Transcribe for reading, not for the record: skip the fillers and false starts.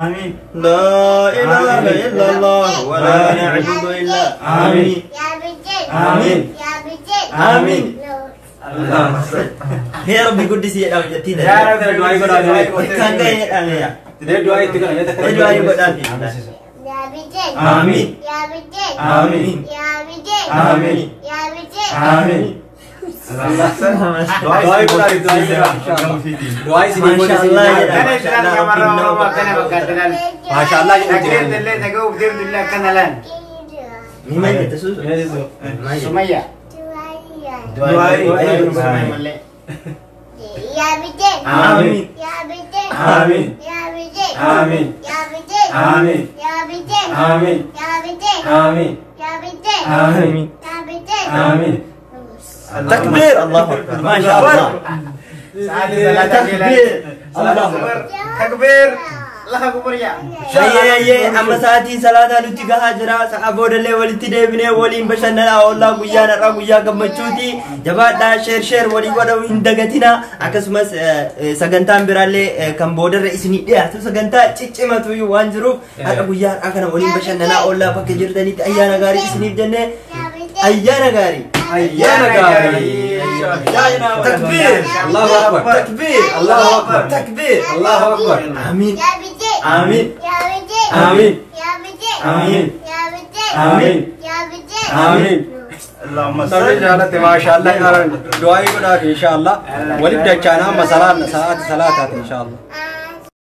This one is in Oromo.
Amiin. Laa ilaaha illallah wa laa na'budu illa. Amiin. Amiin. Amiin. Yaa Rabbi guddisi jedhaa hojjettiin. Yaa Rabbi Du'aa godhaa du'aa. Kan ga'e jedhame yaa. Du'aa itti godha. Du'aa godhaafi. Amiin. Amiin. Amiin. Amiin. Du'aa godhaa du'aa godhaa. Du'aa isinii godhe Maashaallah isinii jedha. Akkana islaan shamarran Oromoo akkana fakkaatti laal. Maashaallah jedhu Dhageen jira. illee dhaga'uuf deemtu illee akkana laal. Ni maal jette suusu? Maal jette? Sumayya. Du'aa Sumayya malee. Amiin. Amiin. Amiin. Amiin. Amiin. Amiin. Amiin. Amiin. Takbiir. Allahu akbar. Maashaallah. Sa'aatii salaataa Takbiir. Allahu akbar. Takbiir. Lafa kuburiyaa. Ayyee ayyee, amma sa'aatiin salaataa nutti gahaa jira. Sa'a boodallee walitti deebinee waliin bashannanaa oollaa. Guyyaan har'aa guyyaa gammachuuti. Jabaadhaa, share share walii godhuu hin dagatinaa. Akkasumas sagantaan biraallee kan boodarra isinii dhiyaatu sagantaa ciccimatu waan jiruuf har'a guyyaa har'aa kana waliin bashannanaa oollaa. Bakka jirtanitti ayyaana gaarii isiniif jennee, ayyaana gaarii. Ayyaana gaarii. Takbiir. Allahu akbar. Takbiir. Allahu akbar. Takbiir. Allahu akbar. Amiin. Amiin. Amiin. Amiin. Amiin. Amiin. Allahumma Sabni jaalate maashaallah du'aa godhaaf inshaallah. Walitti dachaanaa amma salaanna sa'aati salaataati inshaallah.